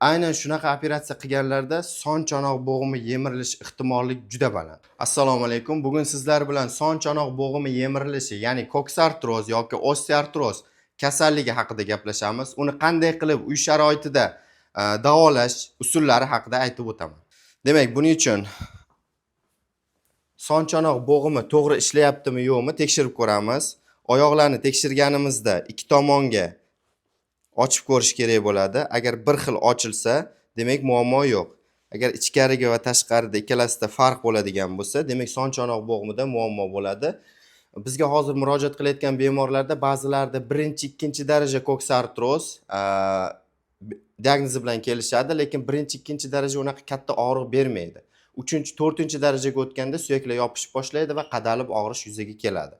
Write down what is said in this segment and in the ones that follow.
Aynan shunaqa operatsiya qilganlarda son chanoq bo'g'imi yemirilish ehtimolli juda baland. Assalomu alaykum. Bugun sizlar bilan son chanoq bo'g'imi yemirilishi, ya'ni koksartroz yoki osteoartroz kasalligi haqida gaplashamiz. Uni qanday qilib uy sharoitida davolash usullari haqida aytib o'taman. Demak, buning uchun son chanoq bo'g'imi to'g'ri ishlayaptimi yo'qmi tekshirib ko'ramiz. Oyoqlarni tekshirganimizda ikki tomonga ochib ko'rish kerak bo'ladi. Agar bir xil ochilsa, demak muammo yo'q. Agar ichkariga va tashqarida ikkalasida farq bo'ladigan bo'lsa, demak son chanoq bo'g'imida muammo bo'ladi. Bizga hozir murojaat qilayotgan bemorlarda ba'zilarida birinchi, ikkinchi daraja koksartroz diagnozi bilan kelishadi, lekin birinchi, ikkinchi daraja unaqa katta og'riq bermaydi. Uchinchi, to'rtinchi darajaga o'tganda suyaklar yopishib boshlaydi va qadalib og'rish yuzaga keladi.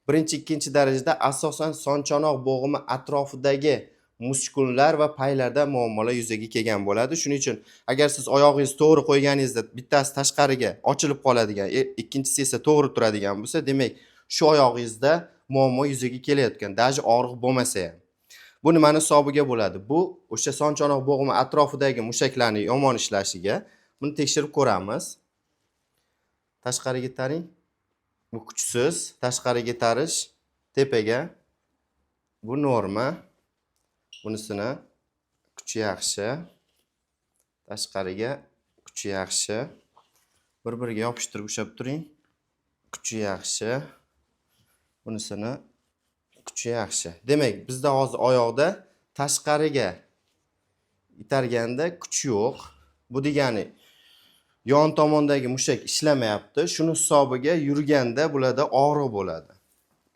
Birinchi, ikkinchi darajada asosan son chanoq bo'g'imi atrofidagi muskullar va paylarda muammolar yuzaga kelgan bo'ladi. Shuning uchun agar siz oyog'ingizni to'g'ri qo'yganingizda bittasi tashqariga ochilib qoladigan, ikkinchisi esa to'g'ri turadigan bo'lsa, demak shu oyog'ingizda muammo yuzaga kelayotgan, даже og'riq bo'lmasa ham. Bu nimani hisobiga bo'ladi? Bu o'sha son chanoq bo'g'imi atrofidagi mushaklarni yomon ishlashiga. Buni tekshirib ko'ramiz. Tashqariga taring. Bu kuchsiz, tashqariga tarish tepaga. Bu norma. Bunisini kuchi yaxshi. Tashqariga kuchi yaxshi. Bir-biriga yopishtirib ushlab turing. Kuchi yaxshi. Bunisini kuchi yaxshi. Demak, bizda hozir oyoqda tashqariga itarganda kuch yo'q. Bu degani yon tomondagi mushak ishlamayapti. Shuni hisobiga yurganda bularda og'riq bo'ladi.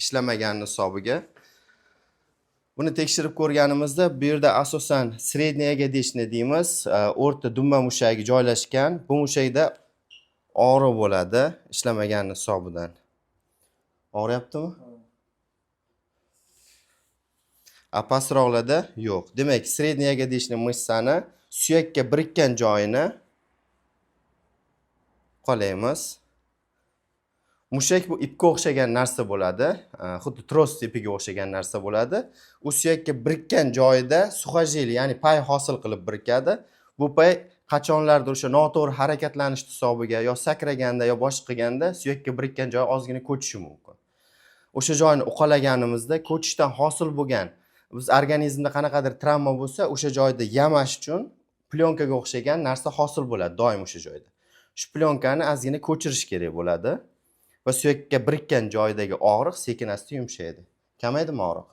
Ishlamaganini hisobiga. Buni tekshirib ko'rganimizda bu yerda asosan среднеягодичный deymiz, o'rta dumba mushagi joylashgan. Bu mushakda og'riq bo'ladi ishlamaganini hisobidan. Og'riyaptimi? A pastroqlarda yo'q. Demak, среднеягодичный мышца ni suyakka birikkan joyini qolaymiz. Mushak bu ipga o'xshagan narsa bo'ladi. Xuddi tros ipiga o'xshagan narsa bo'ladi. U suyakka birikkan joyida suxojil, ya'ni pay hosil qilib birikadi. Bu pay qachonlardir o'sha noto'g'ri harakatlanish hisobiga yo sakraganda yo boshqa qilganda suyakka birikkan joyi ozgina ko'chishi mumkin. O'sha joyini uqalaganimizda ko'chishdan hosil bo'lgan biz organizmda qanaqadir travma bo'lsa, o'sha joyda yamash uchun plyonkaga o'xshagan narsa hosil bo'ladi doim o'sha joyda. Shu plyonkani ozgina ko'chirish kerak bo'ladi va suyakka birikkan joydagi og'riq sekin asta yumshaydi. Kamaydimi og'riq?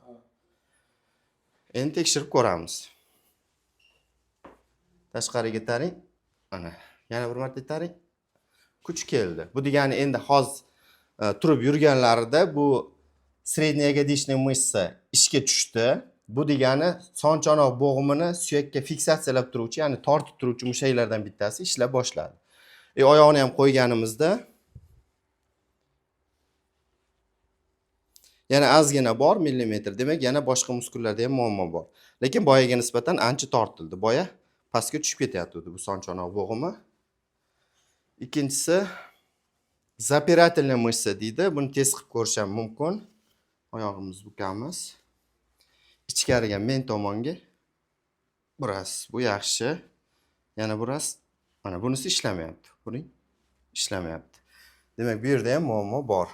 Endi tekshirib ko'ramiz. Tashqariga taring. Mana, yana bir marta taring. Kuch keldi. Bu degani endi hozir turib yurganlarida bu среднеягодичный мышца ishga tushdi. Bu degani son chanoq bo'g'imini suyakka fiksatsiyalab turuvchi, ya'ni tortib turuvchi mushaklardan bittasi ishlab boshladi. Oyog'ini ham qo'yganimizda yana ozgina bor millimetr, demak yana boshqa muskullarda ham muammo bor. Lekin boyaga nisbatan ancha tortildi. Boya pastga tushib ketyapti bu son chanoq bo'g'imi. Ikkinchisi запирательная мышца deydi. Buni test qilib ko'rish ham mumkin. Oyog'imizni bukamiz. Ichkariga men tomonga burasiz. Bu yaxshi. Yana burasiz. Mana bunisi ishlamayapti. Buning ishlamayapti. Demak, bu yerda ham muammo bor.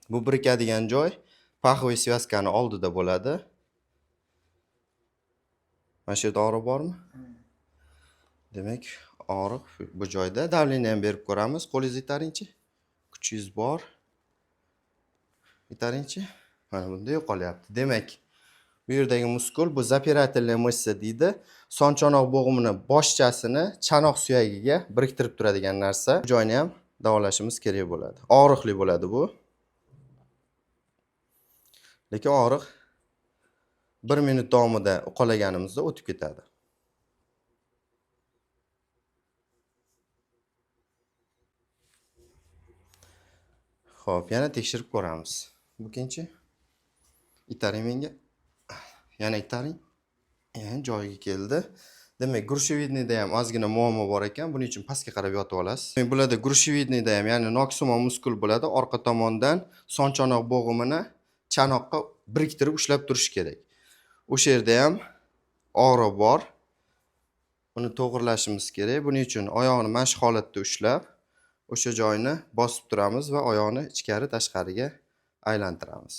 Bu birikadigan joy паховый связкani oldida bo'ladi. Mana shu yerda og'riq bormi? Demak, og'riq bu joyda. Давление ham berib ko'ramiz. Qo'lingizni itaringchi. Kuchingiz bor. Itaringchi. Mana bunda yo'qolyapti. Demak, bu yerdagi muskul bu запирательная мышца deydi. Son chanoq bo'g'imini boshchasini chanoq suyagiga biriktirib turadigan narsa. Bu joyni ham davolashimiz kerak bo'ladi. Og'riqli bo'ladi bu. Lekin og'riq 1 minut davomida uqalaganimizda o'tib ketadi. Xo'p, yana tekshirib ko'ramiz. Bukinchi. Itaring menga. Yana itaring. Yana joyiga keldi. Demak, грушевидныйda ham ozgina muammo bor ekan. Buning uchun pastga qarab yotib olasiz. Demak, bularda грушевидныйda ham, ya'ni noksimon muskul bo'ladi. Orqa tomondan son chanoq bo'g'imini chanoqqa biriktirib ushlab turish kerak. O'sha yerda ham og'riq bor. Buni to'g'irlashimiz kerak. Buning uchun oyoqni mana shu holatda ushlab, o'sha joyni bosib turamiz va oyoqni ichkari tashqariga aylantiramiz.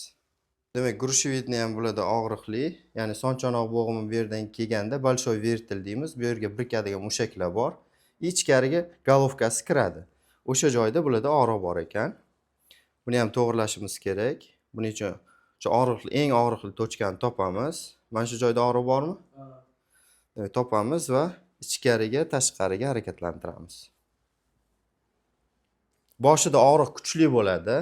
Demak, грушевидный ham bularda og'riqli, ya'ni sonchonoq bo'g'imi bu yerdan kelganda большой вертел deymiz. Bu yerga birikadigan mushaklar bor. Ichkariga головка si kiradi. O'sha joyda bularda og'riq bor ekan. Buni ham to'g'irlashimiz kerak. Buning uchun o'sha og'riqli, eng og'riqli точка ni topamiz. Mana shu joyda og'riq bormi? Demak, topamiz va ichkariga, tashqariga harakatlantiramiz. Boshida og'riq kuchli bo'ladi,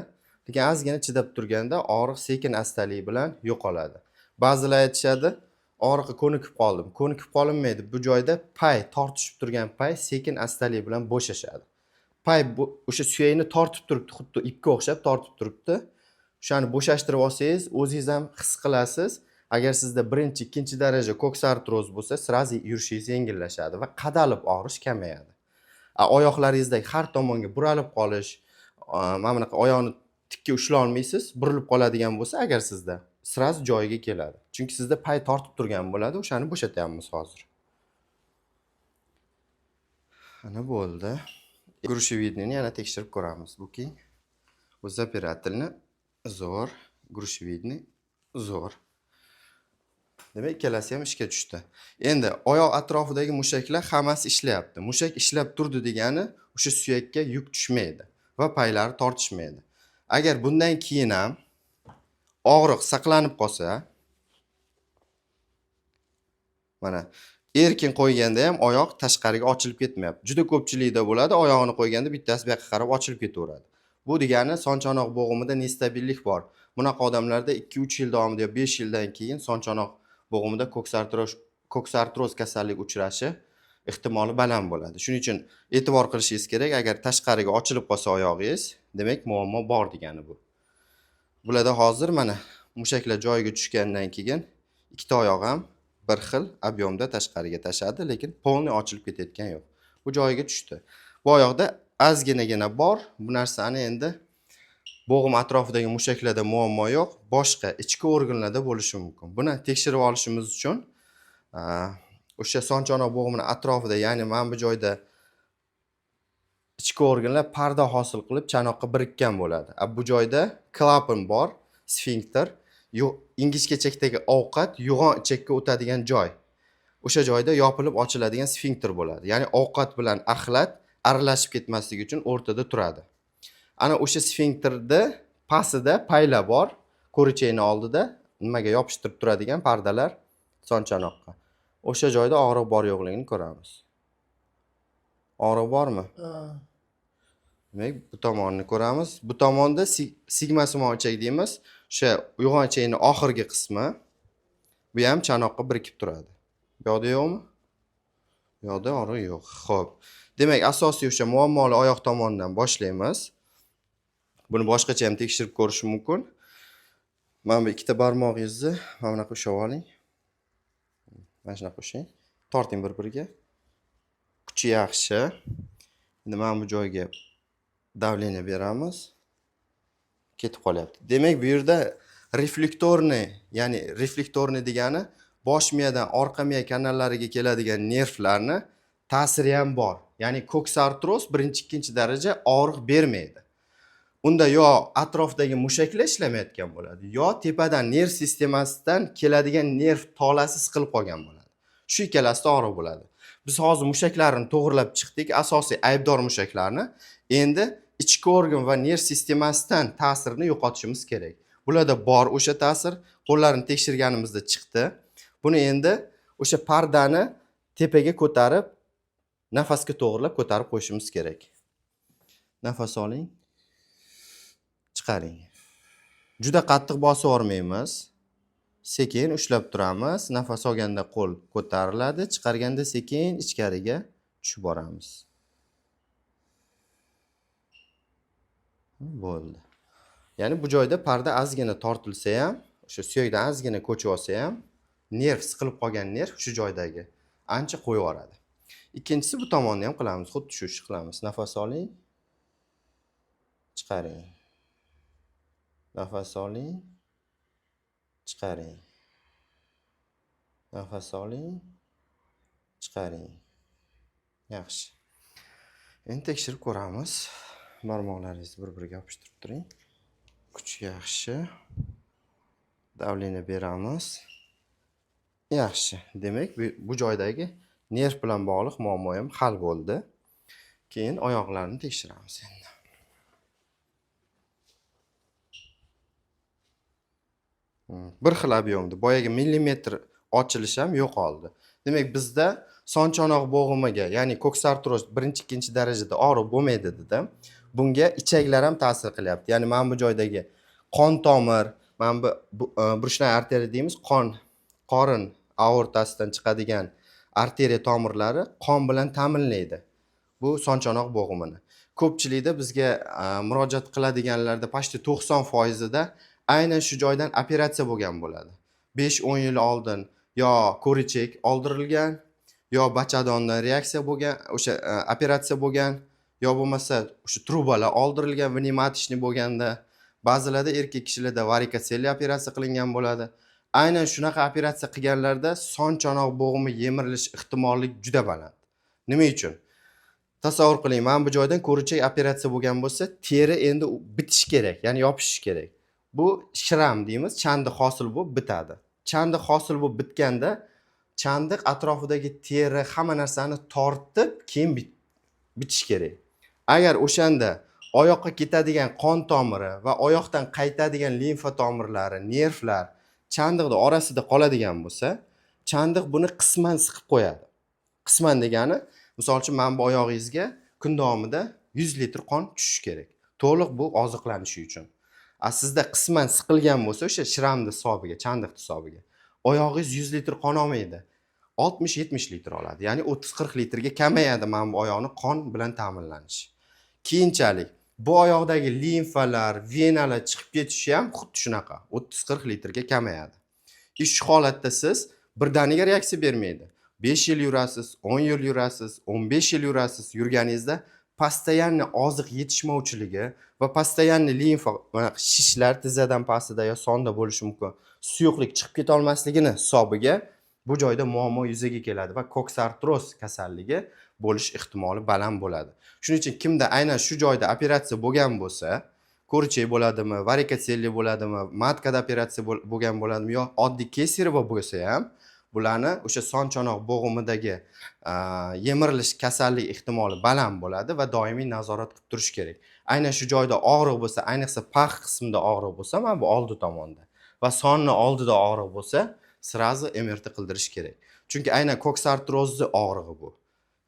lekin ozgina chidab turganda og'riq sekin astalik bilan yo'qoladi. Ba'zilar aytishadi, og'riqqa ko'nikib qoldim. Ko'nikib qolinmaydi. Bu joyda pay, tortishib turgan pay sekin astalik bilan bo'shashadi. Pay bu o'sha suyakni tortib turibdi, xuddi ipga o'xshab tortib turibdi. O'shani bo'shashtirib olsangiz, o'zingiz ham his qilasiz. Agar sizda birinchi, ikkinchi daraja koksartroz bo'lsa, сразу yurishingiz yengillashadi va qadalib og'rish kamayadi. Oyoqlaringizdagi har tomonga buralib qolish, mana bunaqa oyoqni tikka ushlay olmaysiz, burilib qoladigan bo'lsa, agar sizda сразу joyiga keladi. Chunki sizda pay tortib turgan bo'ladi, o'shani bo'shatyapmiz hozir. Ana bo'ldi. Грушевидный ni yana tekshirib ko'ramiz. Bu keng. Bu запирательный zo'r, грушевидный zo'r. Demak, ikkalasi ham ishga tushdi. Endi oyoq atrofidagi mushaklar hammasi ishlayapti. Mushak ishlab turdi degani o'sha suyakka yuk tushmaydi va paylari tortishmaydi. Agar bundan keyin ham og'riq saqlanib qolsa, mana erkin qo'yganda ham oyoq tashqariga ochilib ketmayapti. Juda ko'pchilikda bo'ladi, oyog'ini qo'yganda bittasi bu yoqqa qarab ochilib ketaveradi. Bu degani sonchonoq bo'g'imida nestabillik bor. Bunaqa odamlarda 2-3 yil davomida yo 5 yildan keyin sonchonoq bo'g'imida koksartroz kasallik uchrashi ehtimoli baland bo'ladi. Shuning uchun e'tibor qilishingiz kerak, agar tashqariga ochilib qolsa oyog'ingiz, demak muammo bor degani bu. Bularda hozir mana mushaklar joyiga tushgandan keyin ikkita oyoq ham bir xil объем da tashqariga tashadi, lekin полный ochilib ketayotgan yo'q. Bu joyiga tushdi. Bu oyoqda ozginagina bor. Bu narsani endi bo'g'im atrofidagi mushaklarda muammo yo'q, boshqa ichki organlarda bo'lishi mumkin. Buni tekshirib olishimiz uchun o'sha sonchonoq bo'g'imini atrofida, ya'ni mana bu joyda ichki organlar parda hosil qilib chanoqqa birikkan bo'ladi. A bu joyda klapan bor, sfinkter, ingichka ichakdagi ovqat yo'g'on ichakka o'tadigan joy. O'sha joyda yopilib ochiladigan sfinkter bo'ladi. Ya'ni ovqat bilan axlat aralashib ketmasligi uchun o'rtada turadi. Ana o'sha sfinkterda pastida paylar bor, ko'richakni oldida nimaga yopishtirib turadigan pardalar sonchanoqqa. O'sha joyda og'riq bor yo'qligini ko'ramiz. Og'riq bormi? Ha. Demak, bu tomonni ko'ramiz. Bu tomonda sigmasimon ichak deymiz. O'sha uyg'on ichakning oxirgi qismi. Bu ham chanoqqa birikib turadi. Bu yoqda yo'qmi? Bu yoqda og'riq yo'q. Xo'p. Demak, asosiy o'sha muammoli oyoq tomonidan boshlaymiz. Buni boshqacha ham tekshirib ko'rish mumkin. Mana bu ikkita barmog'ingizni mana bunaqa ushlab oling. Mana shunaqa ushlang. Torting bir-biriga. Kuchi yaxshi. Endi mana bu joyga давление beramiz. Ketib qolyapti. Demak, bu yerda рефлекторный, ya'ni рефлекторный degani bosh miyadan orqa miya kanallariga keladigan nervlarni ta'siri ham bor. Ya'ni koksartroz birinchi, ikkinchi daraja og'riq bermaydi. Unda yo atrofdagi mushaklar ishlamayotgan bo'ladi, yo tepadan nerv sistemasidan keladigan nerv tolasi siqilib qolgan bo'ladi. Shu ikkalasida og'riq bo'ladi. Biz hozir mushaklarni to'g'irlab chiqdik, asosiy aybdor mushaklarni. Endi ichki organ va nerv sistemasidan ta'sirni yo'qotishimiz kerak. Bularda bor o'sha ta'sir, qo'llarini tekshirganimizda chiqdi. Buni endi o'sha pardani tepaga ko'tarib, nafasga to'g'irlab ko'tarib qo'yishimiz kerak. Nafas oling. Chiqaring. Juda qattiq bosib yubormaymiz. Sekin ushlab turamiz. Nafas olganda qo'l ko'tariladi, chiqarganda sekin ichkariga tushib boramiz. Bo'ldi. Ya'ni bu joyda parda ozgina tortilsa ham, o'sha suyakdan ozgina ko'chib olsa ham, nerv siqilib qolgan nerv shu joydagi ancha qo'yib yuboradi. Ikkinchisi bu tomonni ham qilamiz, xuddi shu ishni qilamiz. Nafas oling. Chiqaring. Nafas oling. Chiqaring. Nafas oling. Chiqaring. Yaxshi. Endi tekshirib ko'ramiz. Barmoqlaringizni bir-biriga yopishtirib turing. Kuch yaxshi. Давление beramiz. Yaxshi. Demak, bu joydagi nerv bilan bog'liq muammo ham hal bo'ldi. Keyin oyoqlarni tekshiramiz endi. Bir xil объемda boyagi millimetr ochilishi ham yo'qoldi. Demak, bizda son chonoq bo'g'imiga, ya'ni koksartroz birinchi, ikkinchi darajada og'riq bo'lmaydi dedim. Bunga ichaklar ham ta'sir qilyapti. Ya'ni mana bu joydagi qon tomir, mana bu брюшная arteriya deymiz, qon qorin aortasidan chiqadigan arteriya tomirlari qon bilan ta'minlaydi bu son chonoq bo'g'imini. Ko'pchilikda bizga murojaat qiladiganlarda почти 90%ida aynan shu joydan operatsiya bo'lgan bo'ladi. 5-10 yil oldin yo ko'richak oldirilgan, yo bachadondan reaksiya bo'lgan, o'sha operatsiya bo'lgan, yo bo'lmasa o'sha trubalar oldirilgan внематочный bo'lganda, ba'zilarda erkak kishilarda varikoseliya operatsiya qilingan bo'ladi. Aynan shunaqa operatsiya qilganlarda son chonoq bo'g'imi yemirilish ehtimolli juda baland. Nima uchun? Tasavvur qiling, mana bu joydan ko'richak operatsiya bo'lgan bo'lsa, teri endi bitishi kerak, ya'ni yopishishi kerak. Bu шрам deymiz, chandiq hosil bo'lib bitadi. Chandiq hosil bo'lib bitganda chandiq atrofidagi teri hamma narsani tortib, keyin bitishi kerak. Agar o'shanda oyoqqa ketadigan qon tomiri va oyoqdan qaytadigan limfa tomirlari, nervlar chandiqni orasida qoladigan bo'lsa, chandiq buni qisman siqib qo'yadi. Qisman degani, misol uchun, mana bu oyog'ingizga kun davomida 100 litr qon tushishi kerak. To'liq bu oziqlanishi uchun. A sizda qisman siqilgan bo'lsa, o'sha шрам ni hisobiga, chandiq hisobiga, oyog'ingiz 100 litr qon olmaydi. 60-70 litr oladi. Ya'ni 30-40 litrga kamayadi mana bu oyoqni qon bilan ta'minlanishi. Keyinchalik bu oyoqdagi limfalar, venalar chiqib ketishi ham xuddi shunaqa 30-40 litrga kamayadi. Shu holatda siz birdaniga reaksiya bermaydi. 5 yil yurasiz, 10 yil yurasiz, 15 yil yurasiz, yurganingizda постоянно oziq yetishmovchiligi va постоянно limfa mana shishlar tizzadan pastida yo sonda bo'lishi mumkin. Suyuqlik chiqib keta olmasligini hisobiga bu joyda muammo yuzaga keladi va koksartroz kasalligi bo'lish ehtimoli baland bo'ladi. Shuning uchun kimda aynan shu joyda operatsiya bo'lgan bo'lsa, ko'richak bo'ladimi, varikoseliya bo'ladimi, матка da operatsiya bo'lgan bo'ladimi yo oddiy кесарево bo'lsa ham, bularni o'sha son chonoq bo'g'imidagi yemirilish kasallik ehtimoli baland bo'ladi va doimiy nazorat qilib turish kerak. Aynan shu joyda og'riq bo'lsa, ayniqsa paq qismida og'riq bo'lsa, mana bu oldi tomonda va sonni oldida og'riq bo'lsa, сразу MRT qildirish kerak. Chunki aynan koksartrozni og'rig'i bu.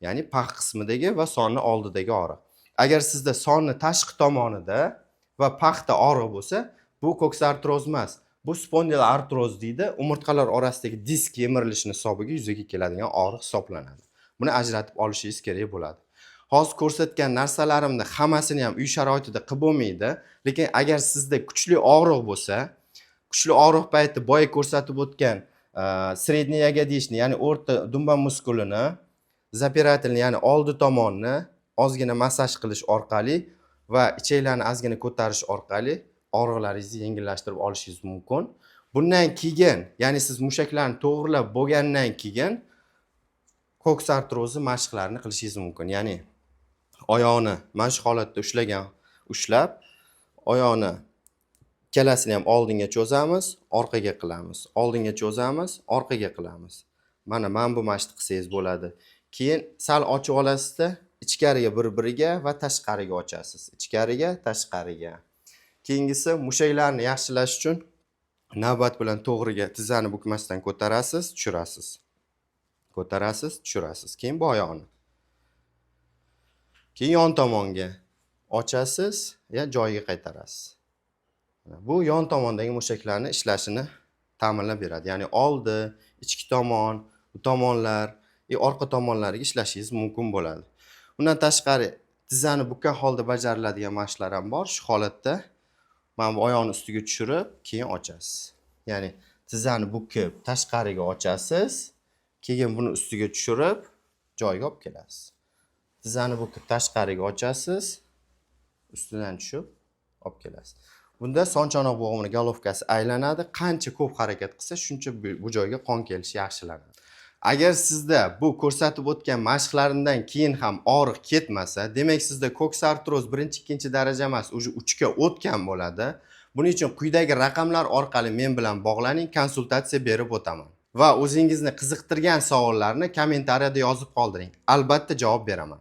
Ya'ni paq qismidagi va sonni oldidagi og'riq. Agar sizda sonni tashqi tomonida va paqda og'riq bo'lsa, bu koksartroz emas. Bu spondiloartroz deydi. Umurtqalar orasidagi disk yemirilishini hisobiga yuzaga keladigan og'riq hisoblanadi. Buni ajratib olishingiz kerak bo'ladi. Hozir ko'rsatgan narsalarimni hammasini ham uy sharoitida qilib bo'lmaydi, lekin agar sizda kuchli og'riq bo'lsa, kuchli og'riq payti boya ko'rsatib o'tgan средний ягодичный, ya'ni o'rta dumba muskulini запирательный, ya'ni oldi tomonni ozgina massaj qilish orqali va ichaklarni ozgina ko'tarish orqali og'riqlaringizni yengillashtirib olishingiz mumkin. Bundan keyin, ya'ni siz mushaklarni to'g'rilab bo'lgandan keyin koksartrozi mashqlarini qilishingiz mumkin. Ya'ni oyoqni mana shu holatda ushlab, oyoqni ikkalasini ham oldinga cho'zamiz, orqaga qilamiz. Oldinga cho'zamiz, orqaga qilamiz. Mana bu mashqni qilsangiz bo'ladi. Keyin sal ochib olasizda, ichkariga bir-biriga va tashqariga ochasiz. Ichkariga, tashqariga. Keyingisi mushaklarni yaxshilash uchun navbat bilan to'g'riga tizzani bukmasdan ko'tarasiz, tushirasiz. Ko'tarasiz, tushirasiz. Keyin bu oyoqni. Keyin yon tomonga ochasiz, ya joyiga qaytarasiz. Bu yon tomondagi mushaklarni ishlashini ta'minlab beradi. Ya'ni oldi, ichki tomon, bu tomonlar, orqa tomonlariga ishlashingiz mumkin bo'ladi. Undan tashqari tizzani bukkan holda bajariladigan mashqlar ham bor. Shu holatda mana bu oyoqni ustiga tushirib, keyin ochasiz. Ya'ni tizzani bukib tashqariga ochasiz, keyin buni ustiga tushirib joyiga olib kelasiz. Tizzani bukib tashqariga ochasiz, ustidan tushib olib kelasiz. Bunda son chonoq bo'g'imini головка si aylanadi. Qancha ko'p harakat qilsa, shuncha bu joyga qon kelishi yaxshilanadi. Agar sizda bu ko'rsatib o'tgan mashqlarimdan keyin ham og'riq ketmasa, demak, sizda koksartroz birinchi, ikkinchi daraja emas, уже 3 ga o'tgan bo'ladi. Buning uchun quyidagi raqamlar orqali men bilan bog'laning, konsultatsiya berib o'taman. Va o'zingizni qiziqtirgan savollarni kommentariyada yozib qoldiring, albatta javob beraman.